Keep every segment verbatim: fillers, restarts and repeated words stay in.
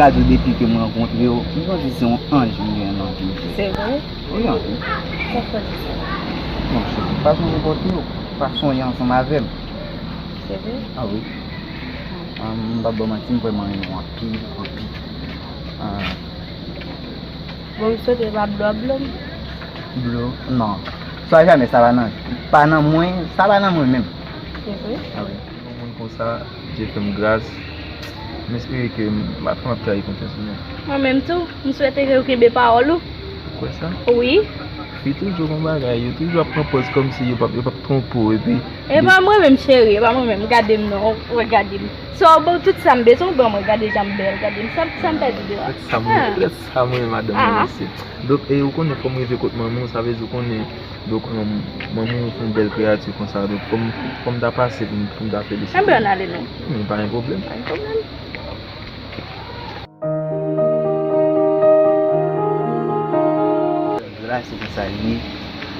Sa di w depi ke m rankontre w, m santi se yon anj m gen nan vi m. Se vre? Wi, anpil. Sa k fè w di sa? Bon, cheri, fason m rankontre w, fason w ye ansanm avè m. Se vre? Ah wi. Ah, m p ap ba w manti, m vrèman renmen w anpil, anpil. Ah. Bon, m swete pa blo ap blo m. Blo? Non. Swa jamè sa pa nan, pa nan mwen, sa pa nan mwen menm. Se vre? Ah wi. Yon moun konsa, Dye fè m gras. M espere ke m pa t konn ap trayi konfyans ou non. Mwen menm tou, m swete ke w kenbe pawòl ou. Ou kwè sa? Wi. Fi toujou gon bagay, yo toujou ap pran pòz kòmsi yo p ap, yo p ap twonpe w, epi E pa mwen menm, cheri, e pa mwen menm. Gade m non, w, w, gade m. Sa w ban tout sa m bezwen, w ban mwen. Gade jan m bèl, gade m. Sa, sa m pèdi de a? Sa mwen, sa mwen, madanm mwen, mesye. Donk, e, ou konnen, fò m rive kot manman w, sa vle di, ou konnen. Donk, um, manman w se yon bèl kreyati konsa. Donk, fò m, fò m ta pase pou m, pou m ta felisite. Enben, ann ale non. Men, pa gen pwoblèm. Pa gen pwoblèm. Vre la, se konsa l ye.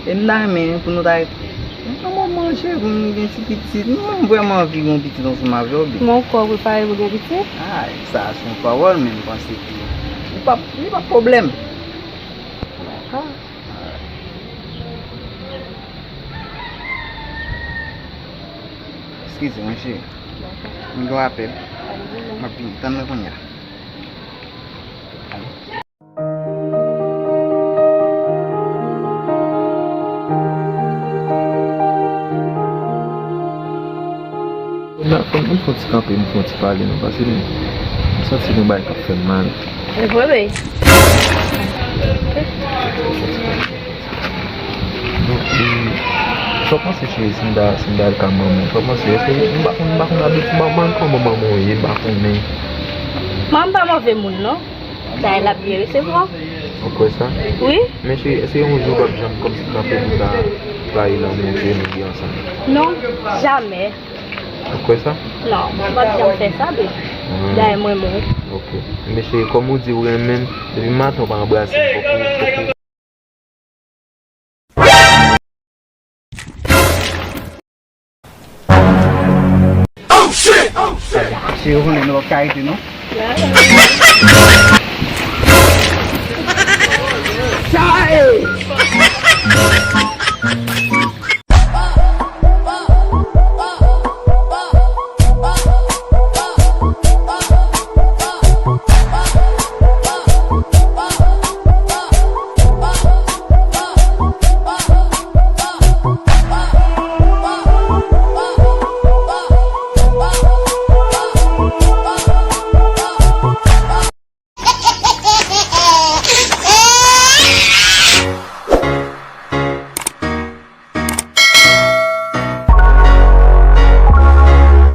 E m ta renmen pou nou ta, nou ta manje, pou nou gen ti pitit. Mwen, m vrèman anvi gen yon pitit ansanm avè w, baby. Mwen, ou kwè w prepare pou gen pitit? Ah, sa se yon pawòl, men m panse ke li p ap, li p ap pwoblèm. Dakò. Eskize, mon cheri. Dakò. M gen yon apèl. M ap vini. Tann mwen kounye a. Fò m, fò m fè yon ti kanpe, m fè yon ti pale non, paske m, m santi gen bagay k ap fè m mal. E vre, bèy? Donk, e, sa w panse, cheri, si m ta, si m ta al ka manman w? Sa w panse? Èske, m pa konn, m pa konn abitid, m pa konn kòman manman w ye, m pa konnen. Manman m pa move moun, non. Dayè, l ap byen resevwa w. Ou kwè sa? Wi. Men cheri, èske yon jou w p ap janm kòmsi kanpe pou ta trayi lanmou ke nou gen ansanm? Non, jamè. Ou kwè sa? Non, m p ap janm fè sa, baby. Hmm. Dayè, m renmen w. Ok. Men cheri, kòm ou di ou renmen m, depi maten ou pa anbrase m, fòk ou, fòk ou Cheri, ou konnen nou p ap ka rete non.